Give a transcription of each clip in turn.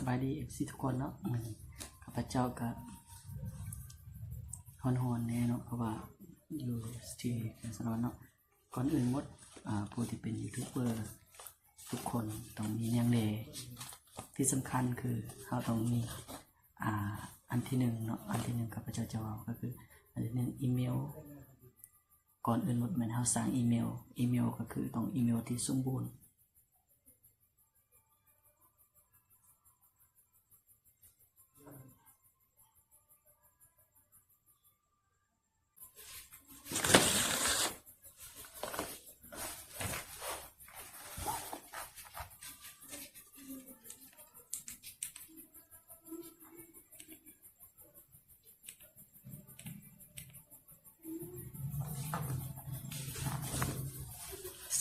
ສະບາຍດີ ເອັຟຊີ ທຸກຄົນເນາະ, ມື້ນີ້ຂ້າພະເຈົ້າກະຮ້ອນໆແດ່ເນາະ ເພາະວ່າຢູ່ທີ່ແຂວງສາລະວັນເນາະ. ກ່ອນອື່ນໝົດ ອາ ຜູ້ທີ່ເປັນຢູທູບເບີທຸກຄົນຕ້ອງມີຫຍັງແດ່? ທີ່ສຳຄັນຄືເຮົາຕ້ອງມີ ອາ ອັນທີໜຶ່ງເນາະ, ອັນທີໜຶ່ງຂ້າພະເຈົ້າຈະເວົ້າກໍຄື ອັນທີໜຶ່ງ ອີເມວ. ກ່ອນອື່ນໝົດແມ່ນເຮົາສ້າງອີເມວ, ອີເມວກໍຄືຕ້ອງອີເມວທີ່ສົມບູນ.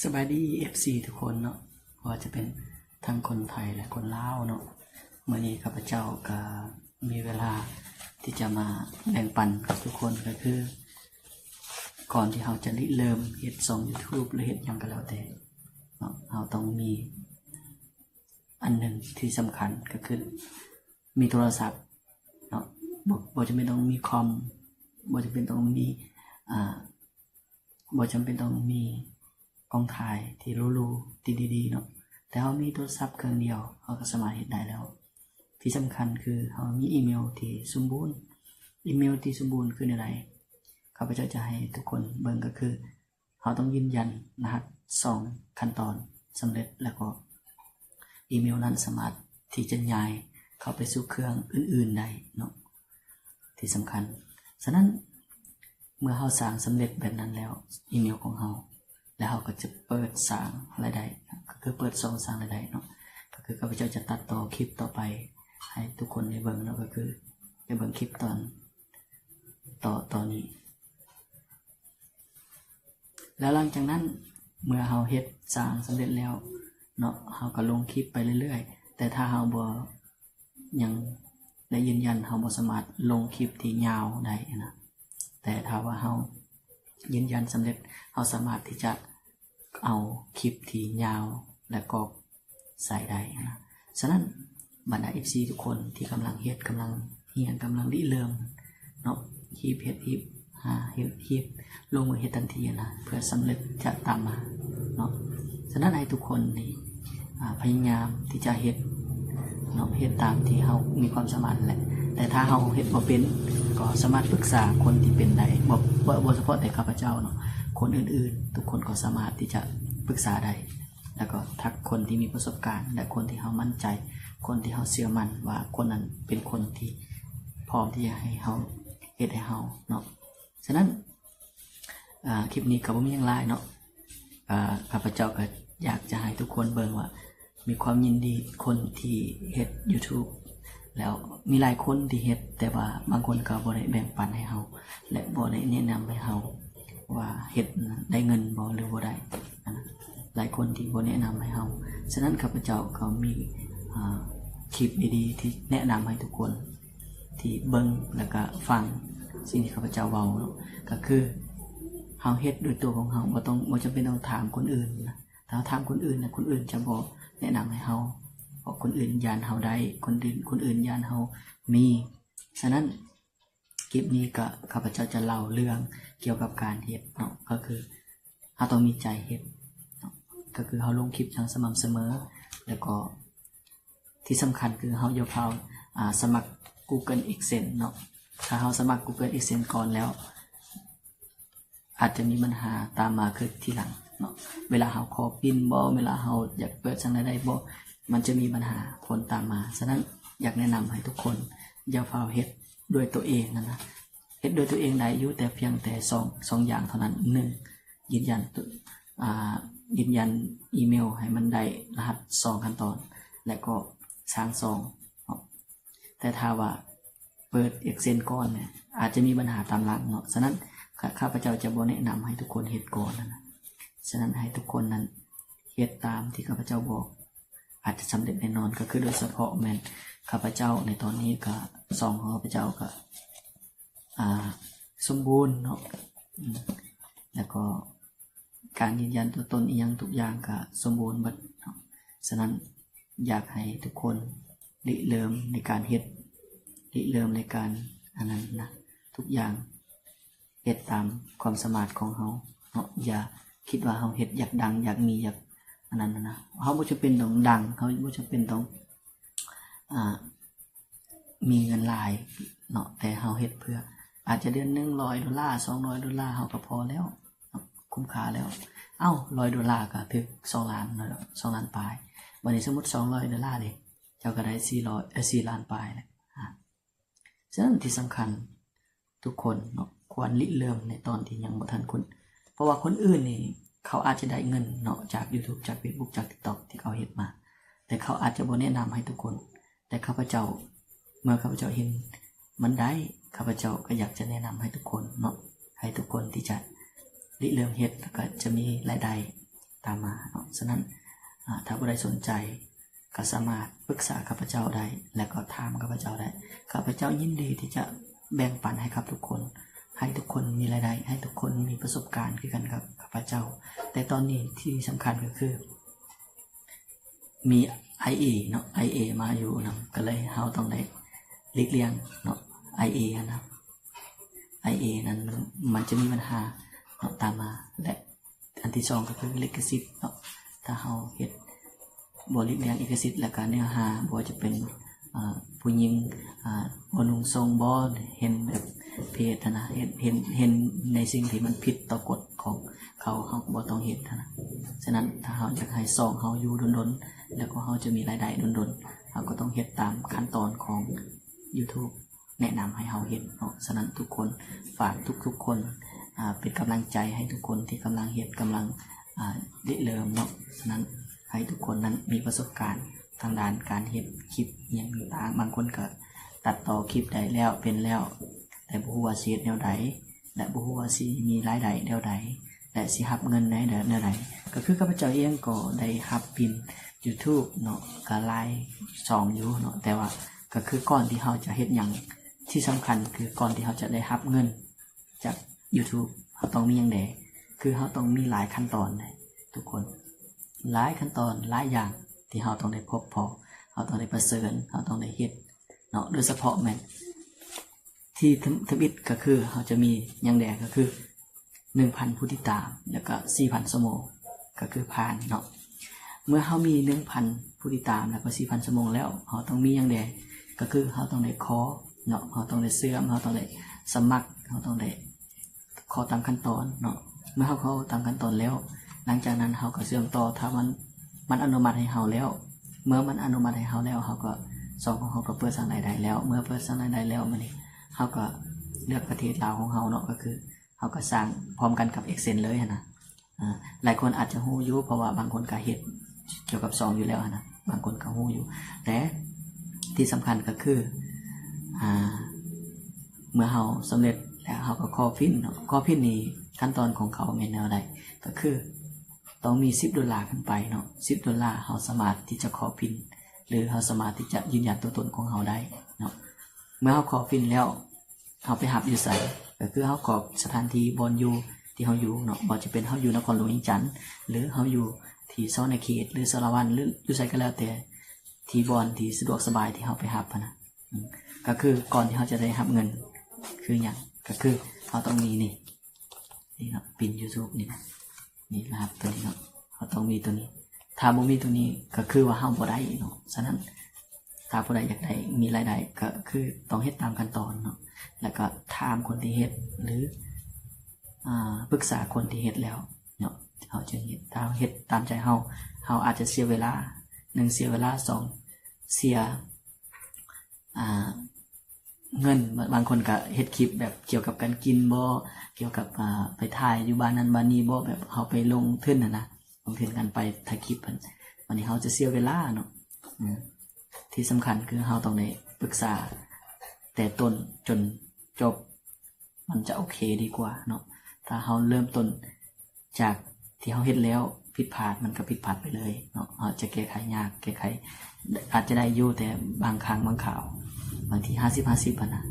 ສະບາຍດີ ເອັຟຊີ ທຸກຄົນເນາະ, ບໍ່ວ່າຈະເປັນທັງຄົນໄທ ແລະ ຄົນລາວເນາະ. ມື້ນີ້ຂ້າພະເຈົ້າກະມີເວລາທີ່ຈະມາແບ່ງປັນກັບທຸກຄົນ ກໍຄື ກ່ອນທີ່ເຮົາຈະລິເລີ່ມເຮັດຊ່ອງຢູທູບ ຫຼື ເຮັດຫຍັງກໍແລ້ວແຕ່ເນາະ, ເຮົາຕ້ອງມີອັນໜຶ່ງທີ່ສຳຄັນ ກໍຄືມີໂທລະສັບເນາະ. ບໍ່ ບໍ່ຈຳເປັນຕ້ອງມີຄອມ, ບໍ່ຈຳເປັນຕ້ອງມີ ອາ ບໍ່ຈຳເປັນຕ້ອງມີກ້ອງຖ່າຍທີ່ຫຼູໆ ທີ່ດີໆເນາະ, ແຕ່ເຮົາມີໂທລະສັບເຄື່ອງດຽວ ເຮົາກໍສາມາດເຮັດໄດ້ແລ້ວ. ທີ່ສຳຄັນຄືເຮົາມີອີເມວທີ່ສົມບູນ. ອີເມວທີ່ສົມບູນຄືແນວໃດ? ຂ້າພະເຈົ້າຈະໃຫ້ທຸກຄົນເບິ່ງ ກໍຄືເຮົາຕ້ອງຢືນຢັນລະຫັດສອງຂັ້ນຕອນສຳເລັດ ແລ້ວກໍອີເມວນັ້ນສາມາດທີ່ຈະຍ້າຍເຂົ້າໄປສູ່ເຄື່ອງອື່ນໆໄດ້ເນາະ. ທີ່ສຳຄັນ. ສະນັ້ນ ເມື່ອເຮົາສ້າງສຳເລັດແບບນັ້ນແລ້ວ ອີເມວຂອງເຮົາ ແລ້ວເຮົາກໍຈະເປີດສ້າງລາຍໄດ້ ກໍຄືເປີດຊ່ອງສ້າງລາຍໄດ້ເນາະ. ກໍຄືຂ້າພະເຈົ້າຈະຕັດຕໍ່ຄລິບຕໍ່ໄປໃຫ້ທຸກຄົນໄດ້ເບິ່ງເນາະ, ກໍຄືໄດ້ເບິ່ງຄລິບຕອນ ຕໍ່ ຕໍ່ນີ້. ແລ້ວຫຼັງຈາກນັ້ນ ເມື່ອເຮົາເຮັດສ້າງສຳເລັດແລ້ວເນາະ ເຮົາກໍລົງຄລິບໄປເລື້ອຍໆ, ແຕ່ຖ້າເຮົາບໍ່ ຍັງໄດ້ຢືນຢັນ ເຮົາບໍ່ສາມາດລົງຄລິບທີ່ຍາວໄດ້ນະ, ແຕ່ຖ້າວ່າເຮົາຢືນຢັນສຳເລັດ ເຮົາສາມາດທີ່ຈະເອົາຄລິບທີ່ຍາວ ແລະ ກໍໃສ່ໄດ້ນະ. ສະນັ້ນ ບັນດາ ເອັຟຊີ ທຸກຄົນທີ່ກຳລັງເຮັດ ກຳລັງຮຽນ ກຳລັງລິເລີ່ມເນາະ ຮີບເຮັດ ຮີບຫາ ເຮັດ ຮີບລົງມືເຮັດທັນທີນະ ເພື່ອສຳເລັດຈະຕາມມາເນາະ. ສະນັ້ນໃຫ້ທຸກຄົນນີ້ ອາ ພະຍາຍາມທີ່ຈະເຮັດເນາະ ເຮັດຕາມທີ່ເຮົາມີຄວາມສາມາດແຫຼະ, ແຕ່ຖ້າເຮົາເຮັດບໍ່ເປັນ ກໍສາມາດປຶກສາຄົນທີ່ເປັນໄດ້ ບໍ່ ບໍ່ ບໍ່ສະເພາະແຕ່ຂ້າພະເຈົ້າເນາະ, ຄົນອື່ນໆ ທຸກຄົນກໍສາມາດທີ່ຈະປຶກສາໄດ້. ແລ້ວກໍທັກຄົນທີ່ມີປະສົບການ ແລະ ຄົນທີ່ເຮົາໝັ້ນໃຈ ຄົນທີ່ເຮົາເຊື່ອໝັ້ນວ່າຄົນນັ້ນເປັນຄົນທີ່ພ້ອມທີ່ຈະໃຫ້ເຮົາ ເຮັດໃຫ້ເຮົາເນາະ. ສະນັ້ນ ອາ ຄລິບນີ້ກໍບໍ່ມີຫຍັງຫຼາຍເນາະ, ອາ ຂ້າພະເຈົ້າກໍຢາກຈະໃຫ້ທຸກຄົນເບິ່ງວ່າ ມີຄວາມຍິນດີຄົນທີ່ເຮັດຢູທູບ ແລ້ວມີຫຼາຍຄົນທີ່ເຮັດ ແຕ່ວ່າບາງຄົນກໍບໍ່ໄດ້ແບ່ງປັນໃຫ້ເຮົາ ແລະ ບໍ່ໄດ້ແນະນຳໃຫ້ເຮົາວ່າເຮັດໄດ້ເງິນບໍ່ ຫຼື ບໍ່ໄດ້ ອັນນັ້ນ ຫຼາຍຄົນທີ່ບໍ່ແນະນຳໃຫ້ເຮົາ. ສະນັ້ນຂ້າພະເຈົ້າກໍມີ ອາ ຄລິບດີໆທີ່ແນະນຳໃຫ້ທຸກຄົນທີ່ເບິ່ງ ແລ້ວກໍຟັງສິ່ງທີ່ຂ້າພະເຈົ້າເວົ້າເນາະ, ກໍຄືເຮົາເຮັດດ້ວຍຕົວຂອງເຮົາ ບໍ່ຕ້ອງ ບໍ່ຈຳເປັນຕ້ອງຖາມຄົນອື່ນນະ. ຖ້າເຮົາຖາມຄົນອື່ນນະ ຄົນອື່ນຈະບໍ່ແນະນຳໃຫ້ເຮົາ ເພາະຄົນອື່ນຢ້ານເຮົາໄດ້ ຄົນອື່ນ ຄົນອື່ນຢ້ານເຮົາມີ. ສະນັ້ນ ຄລິບນີ້ກໍຂ້າພະເຈົ້າຈະເລົ່າເລື່ອງກ່ຽວກັບການເຮັດເນາະ, ກໍຄືເຮົາຕ້ອງມີໃຈເຮັດເນາະ, ກໍຄືເຮົາລົງຄລິບຢ່າງສະໝ່ຳສະເໝີ ແລ້ວກໍທີ່ສຳຄັນຄືເຮົາຢ່າຟ້າວ ອາ ສະໝັກ Google AdSense ເນາະ. ຖ້າເຮົາສະໝັກ Google AdSense ກ່ອນແລ້ວ ອາດຈະມີບັນຫາຕາມມາຄືທີຫຼັງເນາະ, ເວລາເຮົາຂໍປິ່ນບໍ ເວລາເຮົາຢາກເປີດສ້າງລາຍໄດ້ບໍ ມັນຈະມີບັນຫາຜົນຕາມມາ. ສະນັ້ນ ຢາກແນະນຳໃຫ້ທຸກຄົນຢ່າຟ້າວເຮັດດ້ວຍຕົວເອງຫັ້ນນະ, ເຮັດດ້ວຍຕົວເອງໄດ້ຢູ່ ແຕ່ພຽງແຕ່ສອງ ສອງຢ່າງເທົ່ານັ້ນ. ໜຶ່ງ ຢືນຢັນ ອາ ຢືນຢັນອີເມວໃຫ້ມັນໄດ້ລະຫັດສອງຂັ້ນຕອນ ແລະ ກໍສ້າງຊ່ອງເນາະ. ແຕ່ຖ້າວ່າເປີດ AdSense ກ່ອນເນຍ ອາດຈະມີບັນຫາຕາມຫຼັງເນາະ. ສະນັ້ນ ຂ້າ ຂ້າພະເຈົ້າຈະບໍ່ແນະນຳໃຫ້ທຸກຄົນເຮັດກ່ອນຫັ້ນນະ. ສະນັ້ນໃຫ້ທຸກຄົນນັ້ນເຮັດຕາມທີ່ຂ້າພະເຈົ້າບອກ ອາດຈະສຳເລັດແນ່ນອນ. ກໍຄືໂດຍສະເພາະແມ່ນຂ້າພະເຈົ້າໃນຕອນນີ້ກະ ຊ່ອງຂອງຂ້າພະເຈົ້າກະ ອາ ສົມບູນເນາະ ອາ ແລ້ວກໍການຢືນຢັນຕົວຕົນອີ່ຫຍັງທຸກຢ່າງກະສົມບູນເບິດເນາະ. ສະນັ້ນຢາກໃຫ້ທຸກຄົນ ລິເລີ່ມໃນການເຮັດ ລິເລີ່ມໃນການອັນນັ້ນນະ ທຸກຢ່າງເຮັດຕາມຄວາມສາມາດຂອງເຮົາເນາະ. ຢ່າຄິດວ່າເຮົາເຮັດຢາກດັງ ຢາກມີ ຢາກອັນນັ້ນນະ. ເຮົາບໍ່ຈຳເປັນຕ້ອງດັງ ເຮົາບໍ່ຈຳເປັນຕ້ອງ ອ່າ ມີເງິນຫຼາຍເນາະ ແຕ່ເຮົາເຮັດເພື່ອ ອາດຈະເດືອນໜຶ່ງຮ້ອຍໂດລາ ສອງຮ້ອຍໂດລາ ເຮົາກໍພໍແລ້ວເນາະ ຄຸ້ມຄ່າແລ້ວ. ເອົ້າ ຮ້ອຍໂດລາກໍຖືກສອງລ້ານເນາະ ສອງລ້ານປາຍ. ບັດນີ້ສົມມຸດສອງຮ້ອຍໂດລາເດ ເຈົ້າກໍໄດ້ສີ່ຮ້ອຍ ເອີ ສີ່ລ້ານປາຍແລ້ວ. ອາ ສະນັ້ນທີ່ສຳຄັນ ທຸກຄົນເນາະ ຄວນລິເລີ່ມໃນຕອນທີ່ຍັງບໍ່ທັນຄຸນ ເພາະວ່າຄົນອື່ນນີ້ເຂົາອາດຈະໄດ້ເງິນເນາະ ຈາກ YouTube ຈາກ Facebook ຈາກ TikTok ທີ່ເຂົາເຮັດມາ ແຕ່ເຂົາອາດຈະບໍ່ແນະນຳໃຫ້ທຸກຄົນ. ແຕ່ຂ້າພະເຈົ້າ ເມື່ອຂ້າພະເຈົ້າເຫັນມັນໄດ້ ຂ້າພະເຈົ້າກໍຢາກຈະແນະນຳໃຫ້ທຸກຄົນເນາະ ໃຫ້ທຸກຄົນທີ່ຈະລິເລີ່ມເຮັດ ແລ້ວກໍຈະມີລາຍໄດ້ຕາມມາເນາະ. ສະນັ້ນ ອາ ຖ້າຜູ້ໃດສົນໃຈ ກໍສາມາດປຶກສາຂ້າພະເຈົ້າໄດ້ ແລະກໍຖາມຂ້າພະເຈົ້າໄດ້. ຂ້າພະເຈົ້າຍິນດີທີ່ຈະແບ່ງປັນໃຫ້ກັບທຸກຄົນ ໃຫ້ທຸກຄົນມີລາຍໄດ້ ໃຫ້ທຸກຄົນມີປະສົບການຄືກັນກັບຂ້າພະເຈົ້າ. ແຕ່ຕອນນີ້ທີ່ສຳຄັນກໍຄື ມີ IA ເນາະ IA ມາຢູ່ນຳ ກໍເລີຍເຮົາຕ້ອງໄດ້ຫຼີກລ່ຽງເນາະ IA ຫັ້ນນະ. IA ນັ້ນມັນ ມັນຈະມີບັນຫາເນາະ ຕາມມາ ແລະ ອັນທີສອງກໍຄືລິຂະສິດເນາະ. ຖ້າເຮົາເຮັດບໍ່ຫຼີກລ່ຽງລິຂະສິດ ແລ້ວກໍເນື້ອຫາ ບໍ່ວ່າຈະເປັນ ອາ ຜູ້ຍິງ ອາ ບໍ່ນຸ່ງໂສ້ງບໍ ເຫັນແບບເພດຫັ້ນນະ ເຫັນ ເຫັນ ເຫັນໃນສິ່ງທີ່ມັນຜິດຕໍ່ກົດຂອງເຂົາ ເຮົາກໍບໍ່ຕ້ອງເຮັດຫັ້ນນະ. ສະນັ້ນ ຖ້າເຮົາຢາກໃຫ້ຊ່ອງເຮົາຢູ່ດົນໆ ແລ້ວກໍເຮົາຈະມີລາຍໄດ້ດົນໆ ເຮົາກໍຕ້ອງເຮັດຕາມຂັ້ນຕອນຂອງ YouTube ແນະນຳໃຫ້ເຮົາເຮັດເນາະ. ສະນັ້ນ ທຸກຄົນ ຝາກທຸກໆຄົນ ອາ ເປັນກຳລັງໃຈໃຫ້ທຸກຄົນທີ່ກຳລັງເຮັດ ກຳລັງ ອາ ລິເລີ່ມເນາະ. ສະນັ້ນ ໃຫ້ທຸກຄົນນັ້ນມີປະສົບການທາງດ້ານການເຮັດຄລິບອີ່ຫຍັງຕ່າງໆ. ບາງຄົນກໍຕັດຕໍ່ຄລິບໄດ້ແລ້ວ ເປັນແລ້ວ ແຕ່ບໍ່ຮູ້ວ່າຊິເຮັດແນວໃດ ແລະ ບໍ່ຮູ້ວ່າຊິມີລາຍໄດ້ແນວໃດ ແລະ ຊິຮັບເງິນໃນແນວໃດ. ກໍຄືຂ້າພະເຈົ້າເອງກໍໄດ້ຮັບບິນ YouTube ເນາະ ກໍຫຼາຍຊ່ອງຢູ່ເນາະ ແຕ່ວ່າກໍຄືກ່ອນທີ່ເຮົາຈະເຮັດຫຍັງ ທີ່ສຳຄັນຄືກ່ອນທີ່ເຮົາຈະໄດ້ຮັບເງິນຈາກ YouTube ເຮົາຕ້ອງມີຫຍັງແດ່? ຄືເຮົາຕ້ອງມີຫຼາຍຂັ້ນຕອນເດ້ທຸກຄົນ ຫຼາຍຂັ້ນຕອນ ຫຼາຍຢ່າງທີ່ເຮົາຕ້ອງໄດ້ພົບພໍ້ ເຮົາຕ້ອງໄດ້ປະເຊີນ ເຮົາຕ້ອງໄດ້ເຮັດເນາະ. ໂດຍສະເພາະແມ່ນ ທີ່ທຳ ທຳອິດກໍຄືເຮົາຈະມີຫຍັງແດ່ ກໍຄືໜຶ່ງພັນຜູ້ຕິດຕາມ ແລ້ວກໍສີ່ພັນຊົ່ວໂມງ ກໍຄືຜ່ານເນາະ. ເມື່ອເຮົາມີໜຶ່ງພັນຜູ້ຕິດຕາມ ແລ້ວກໍສີ່ພັນຊົ່ວໂມງແລ້ວ ເຮົາຕ້ອງມີຫຍັງແດ່? ກໍຄືເຮົາຕ້ອງໄດ້ຂໍເນາະ ເຮົາຕ້ອງໄດ້ເຊື່ອມ ເຮົາຕ້ອງໄດ້ສະໝັກ ເຮົາຕ້ອງໄດ້ຂໍຕາມຂັ້ນຕອນເນາະ. ເມື່ອເຮົາຂໍຕາມຂັ້ນຕອນແລ້ວ ຫຼັງຈາກນັ້ນເຮົາກໍເຊື່ອມຕໍ່ ຖ້າມັນ ມັນອະນຸມັດໃຫ້ເຮົາແລ້ວ ເມື່ອມັນອະນຸມັດໃຫ້ເຮົາແລ້ວ ເຮົາກໍ ຊ່ອງຂອງເຮົາກໍເປີດສ້າງລາຍໄດ້ແລ້ວ. ເມື່ອເປີດສ້າງລາຍໄດ້ແລ້ວ ບາດນີ້ເຮົາກໍເລືອກປະເທດລາວຂອງເຮົາເນາະ ກໍຄືເຮົາກໍສ້າງພ້ອມກັນກັບ AdSense ເລີຍຫັ້ນນະ. ອາ ຫຼາຍຄົນອາດຈະຮູ້ຢູ່ ເພາະວ່າບາງຄົນກໍເຮັດກ່ຽວກັບຊ່ອງຢູ່ແລ້ວຫັ້ນນະ ບາງຄົນກໍຮູ້ຢູ່ ແຕ່ທີ່ສຳຄັນກໍຄື ອາ ເມື່ອເຮົາສຳເລັດແລ້ວ ເຮົາກໍຂໍພິນເນາະ. ຂໍພິນນີ້ຂັ້ນຕອນຂອງເຂົາແມ່ນແນວໃດ? ກໍຄື ຕ້ອງມີສິບໂດລາຂຶ້ນໄປເນາະ ສິບໂດລາ ເຮົາສາມາດທີ່ຈະຂໍພິນ ຫຼື ເຮົາສາມາດທີ່ຈະຢືນຢັນຕົວຕົນຂອງເຮົາໄດ້ເນາະ. ເມື່ອເຮົາຂໍພິນແລ້ວ ເຮົາໄປຮັບຢູ່ໃສ? ກໍຄືເຮົາກອກສະຖານທີ່ບ່ອນຢູ່ທີ່ເຮົາຢູ່ເນາະ ບໍ່ວ່າຈະເປັນເຮົາຢູ່ນະຄອນຫຼວງວຽງຈັນ ຫຼື ເຮົາຢູ່ທີ່ສະຫວັນນະເຂດ ຫຼື ສາລະວັນ ຫຼື ຢູ່ໃສກໍແລ້ວແຕ່ ທີ່ບ່ອນທີ່ສະດວກສະບາຍທີ່ເຮົາໄປຮັບຫັ້ນນະ. ອາ ກໍຄືກ່ອນທີ່ເຮົາຈະໄດ້ຮັບເງິນ ຄືຫຍັງ? ກໍຄືເຮົາຕ້ອງມີນີ້ ນີ້ເນາະ ປິນ YouTube ນີ້ນະ ນີ້ລະຫັດຕົວນີ້ເນາະ ເຮົາຕ້ອງມີຕົວນີ້. ຖ້າບໍ່ມີຕົວນີ້ກໍຄືວ່າເຮົາບໍ່ໄດ້ເນາະ. ສະນັ້ນ ຖ້າຜູ້ໃດຢາກໄດ້ ມີລາຍໄດ້ ກໍຄືຕ້ອງເຮັດຕາມຂັ້ນຕອນເນາະ ແລ້ວກໍຖາມຄົນທີ່ເຮັດ ຫຼື ອາ ປຶກສາຄົນທີ່ເຮັດແລ້ວເນາະ ເຮົາຈຶ່ງເຮັດ. ຖ້າເຮົາເຮັດຕາມໃຈເຮົາ ເຮົາອາດຈະເສຍເວລາ ໜຶ່ງ ເສຍເວລາ ສອງ ເສຍ ອາ ເງິນ. ບາງຄົນກໍເຮັດຄລິບແບບກ່ຽວກັບການກິນບໍ ກ່ຽວກັບ ອາ ໄປຖ່າຍຢູ່ບ້ານນັ້ນບ້ານນີ້ບໍ ແບບເຮົາໄປລົງທຶນຫັ້ນນະ ລົງທຶນກັນໄປຖ່າຍຄລິບຫັ້ນ ບາດນີ້ເຮົາຈະເສຍເວລາເນາະ. ອາ ທີ່ສຳຄັນຄືເຮົາຕ້ອງໄດ້ປຶກສາແຕ່ຕົ້ນຈົນຈົບ ມັນຈະໂອເຄດີກວ່າເນາະ. ຖ້າເຮົາເລີ່ມຕົ້ນຈາກທີ່ເຮົາເຮັດແລ້ວ ຜິດພາດມັນກໍຜິດພາດໄປເລີຍເນາະ. ເຮົາຈະແກ້ໄຂຍາກ ແກ້ໄຂອາດຈະໄດ້ຢູ່ ແຕ່ບາງຄັ້ງບາງຄາວ ບາງທີຫ້າສິບຫ້າສິບຫັ້ນນະ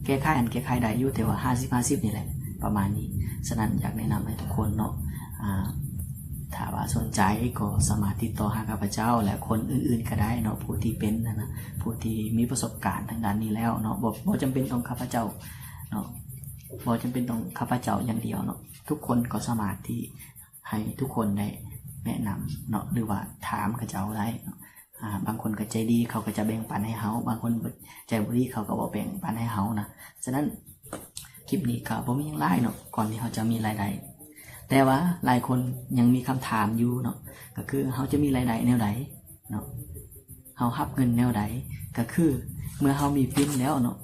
ແກ້ໄຂ ອັນແກ້ໄຂໄດ້ຢູ່ ແຕ່ວ່າຫ້າສິບຫ້າສິບນີ້ແຫຼະ ປະມານນີ້. ສະນັ້ນ ຢາກແນະນຳໃຫ້ທຸກຄົນເນາະ ອາ ທ ຖ້າວ່າສົນໃຈກໍສາມາດຕິດຕໍ່ຫາຂ້າພະເຈົ້າ ແລະ ຄົນອື່ນໆກໍໄດ້ເນາະ ຜູ້ທີ່ເປັນຫັ້ນນະ ຜູ້ທີ່ມີປະສົບການທາງດ້ານນີ້ແລ້ວເນາະ. ບໍ່ ບໍ່ຈຳເປັນຕ້ອງຂ້າພະເຈົ້າເນາະ ບໍ່ຈຳເປັນຕ້ອງຂ້າພະເຈົ້າຢ່າງດຽວເນາະ ທຸກຄົນກໍສາມາດທີ່ໃຫ້ທຸກຄົນໄດ້ແນະນຳເນາະ ຫຼືວ່າຖາມເຂົາເຈົ້າໄດ້ເນາະ. ອາ ບາງຄົນກໍໃຈດີ ເຂົາກໍຈະແບ່ງປັນໃຫ້ເຮົາ, ບາງຄົນໃຈບໍ່ດີ ເຂົາກໍບໍ່ແບ່ງປັນໃຫ້ເຮົານະ. ສະນັ້ນ ຄລິບນີ້ກໍບໍ່ມີຫຍັງຫຼາຍເນາະ ກ່ອນທີ່ເຮົາຈະມີລາຍໄດ້. ແຕ່ວ່າຫຼາຍຄົນຍັງມີຄຳຖາມຢູ່ເນາະ ກໍຄືເຮົາຈະມີລາຍໄດ້ແນວໃດເນາະ ເຮົາຮັບເງິນແນວໃດ? ກໍຄືເມື່ອເຮົາມີປິນແລ້ວເນາະ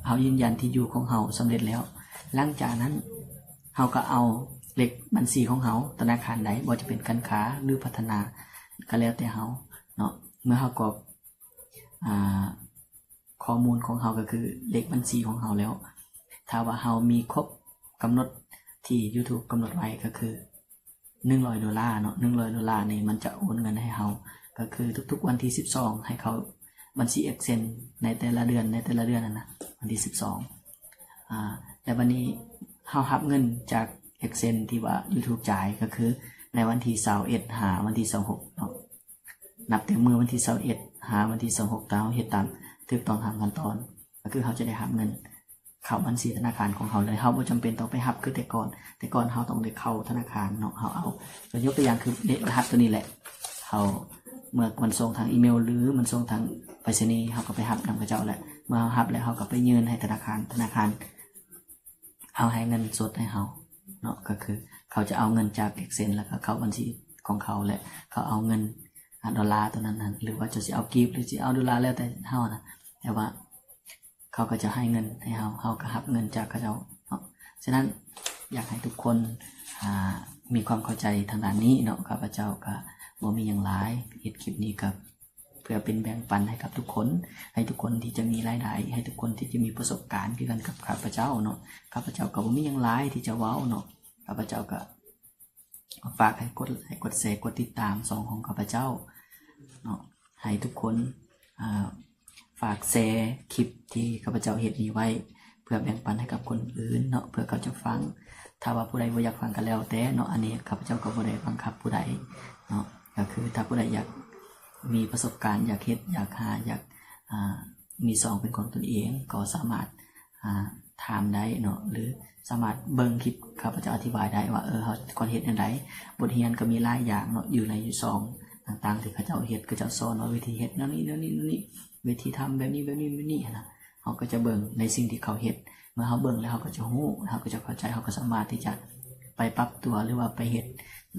ເຮົາຢືນຢັນທີ່ຢູ່ຂອງເຮົາສຳເລັດແລ້ວ, ຫຼັງຈາກນັ້ນເຮົາກໍເອົາເລກບັນຊີຂອງເຮົາ ທະນາຄານໃດ ບໍ່ວ່າຈະເປັນການຄ້າ ຫຼື ພັດທະນາ ກໍແລ້ວແຕ່ເຮົາເນາະ. ເມື່ອເຮົາກອກ ອາ ຂໍ້ມູນຂອງເຮົາກໍຄືເລກບັນຊີຂອງເຮົາແລ້ວ ຖ້າວ່າເຮົາມີຄົບກຳນົດທີ່ YouTube ກຳນົດໄວ້ກໍຄືໜຶ່ງຮ້ອຍໂດລາເນາະ, ໜຶ່ງຮ້ອຍໂດລານີ້ມັນຈະໂອນເງິນໃຫ້ເຮົາ ກໍຄືທຸກໆວັນທີສິບສອງໃຫ້ເຂົ້າບັນຊີ Access ໃນແຕ່ລະເດືອນ ໃນແຕ່ລະເດືອນຫັ້ນນະ ວັນທີສິບສອງ ອາ ແລ້ວບັດນີ້ເຮົາຮັບເງິນຈາກ Access ທີ່ວ່າ YouTube ຈ່າຍ ກໍຄືໃນວັນທີຊາວເອັດຫາວັນທີຊາວຫົກເນາະ. ນັບແຕ່ມື້ວັນທີຊາວເອັດຫາວັນທີຊາວຫົກ ຖ້າເຮົາເຮັດຕາມຖືກຕ້ອງຕາມຂັ້ນຕອນ ກໍຄືເຮົາຈະໄດ້ຮັບເງິນເຂົ້າບັນຊີທະນາຄານຂອງເຮົາເລີຍ. ເຮົາບໍ່ຈຳເປັນຕ້ອງໄປຮັບຄືແຕ່ກ່ອນ, ແຕ່ກ່ອນເຮົາຕ້ອງໄດ້ເຂົ້າທະນາຄານເນາະ. ເຮົາເອົາ ຍົກຕົວຢ່າງຄືເລກລະຫັດຕົວນີ້ແຫຼະ, ເຮົາ ເມື່ອມັນສົ່ງທາງອີເມວ ຫຼື ມັນສົ່ງທາງໄປສະນີ ເຮົາກໍໄປຮັບນຳເຂົາເຈົ້າແຫຼະ. ເມື່ອເຮົາຮັບແລ້ວ ເຮົາກໍໄປຍື່ນໃຫ້ທະນາຄານ, ທະນາຄານ ເຂົາໃຫ້ເງິນສົດໃຫ້ເຮົາເນາະ, ກໍຄືເຂົາຈະເອົາເງິນຈາກ Access ແລ້ວກໍເຂົ້າບັນຊີຂອງເຂົາ ແລະ ເຂົາເອົາເງິນ ອາ ໂດລາຕົວນັ້ນຫັ້ນ ຫຼືວ່າເຈົ້າຊິເອົາກີບ ຫຼືຊິເອົາໂດລາ ແລ້ວແຕ່ເຮົານະ, ແຕ່ວ່າເຂົາກໍຈະໃຫ້ເງິນໃຫ້ເຮົາ, ເຮົາກໍຮັບເງິນຈາກເຂົາເຈົ້າເນາະ. ສະນັ້ນ ຢາກໃຫ້ທຸກຄົນ ອາ ມີຄວາມເຂົ້າໃຈທາງດ້ານນີ້ເນາະ. ຂ້າພະເຈົ້າກໍບໍ່ມີຫຍັງຫຼາຍ, ເຮັດຄລິບນີ້ກໍ ເພື່ອເປັນແບ່ງປັນໃຫ້ກັບທຸກຄົນ, ໃຫ້ທຸກຄົນທີ່ຈະມີລາຍໄດ້, ໃຫ້ທຸກຄົນທີ່ຈະມີປະສົບການຄືກັນກັບຂ້າພະເຈົ້າເນາະ. ຂ້າພະເຈົ້າກໍບໍ່ມີຫຍັງຫຼາຍທີ່ຈະເວົ້າເນາະ, ຂ້າພະເຈົ້າກໍຝາກໃຫ້ກົດໄລ ກົດແຊ ກົດຕິດຕາມຊ່ອງຂອງຂ້າພະເຈົ້າເນາະ, ໃຫ້ທຸກຄົນ ອາ ຝາກແຊຄລິບທີ່ຂ້າພະເຈົ້າເຮັດນີ້ໄວ້ ເພື່ອແບ່ງປັນໃຫ້ກັບຄົນອື່ນເນາະ ເພື່ອເຂົາຈະຟັງ. ຖ້າວ່າຜູ້ໃດບໍ່ຢາກຟັງກໍແລ້ວແຕ່ເນາະ, ອັນນີ້ຂ້າພະເຈົ້າກໍບໍ່ໄດ້ບັງຄັບຜູ້ໃດເນາະ. ກໍຄືຖ້າຜູ້ໃດຢາກມີປະສົບການ, ຢາກເຮັດ, ຢາກຫາ, ຢາກ ອາ ມີຊ່ອງເປັນຂອງຕົນເອງ ກໍສາມາດ ອາ ຖາມໄດ້ເນາະ ຫຼື ສາມາດເບິ່ງຄລິບຂ້າພະເຈົ້າອະທິບາຍໄດ້ວ່າ ເອີ ເຮົາຄວນເຮັດແນວໃດ. ບົດຮຽນກໍມີຫຼາຍຢ່າງເນາະ ຢູ່ໃນຊ່ອງຕ່າງໆທີ່ເຂົາເຈົ້າເຮັດ, ເຂົາເຈົ້າສອນວ່າວິທີເຮັດແນວນີ້ ແນວນີ້ ແນວນີ້ ວິທີທຳແບບນີ້ ແບບນີ້ ແບບນີ້ຫັ້ນນະ. ເຮົາກໍຈະເບິ່ງໃນສິ່ງທີ່ເຂົາເຮັດ, ເມື່ອເຮົາເບິ່ງແລ້ວເຮົາກໍຈະຮູ້, ເຮົາກໍຈະເຂົ້າໃຈ, ເຮົາກໍສາມາດທີ່ຈະໄປປັບຕົວ ຫຼືວ່າໄປເຮັດ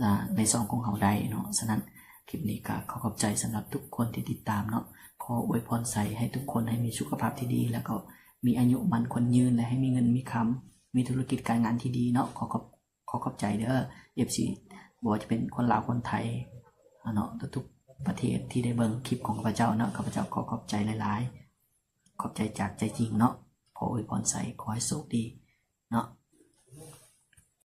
ອາ ໃນຊ່ອງຂອງເຮົາໄດ້ເນາະ. ສະນັ້ນ ຄລິບນີ້ກໍຂໍຂອບໃຈສຳລັບທຸກຄົນທີ່ຕິດຕາມເນາະ. ຂໍອວຍພອນໄຊໃຫ້ທຸກຄົນໃຫ້ມີສຸຂະພາບທີ່ດີ ແລ້ວກໍມີອາຍຸໝັ້ນຂວັນຍືນ ແລະ ໃຫ້ມີເງິນມີຄຳ, ມີທຸລະກິດການງານທີ່ດີເນາະ. ຂໍຂອບ ຂໍຂອບໃຈເດີ ເອັຟຊີ ບໍ່ວ່າຈະເປັນຄົນລາວ ຄົນໄທເນາະ, ທຸກໆປະເທດທີ່ໄດ້ເບິ່ງຄລິບຂອງຂ້າພະເຈົ້າເນາະ. ຂ້າພະເຈົ້າຂໍຂອບໃຈຫຼາຍໆ, ຂອບໃຈຈາກໃຈຈິງເນາະ. ຂໍອວຍພອນໄຊ, ຂໍໃຫ້ໂຊກດີເນາະ.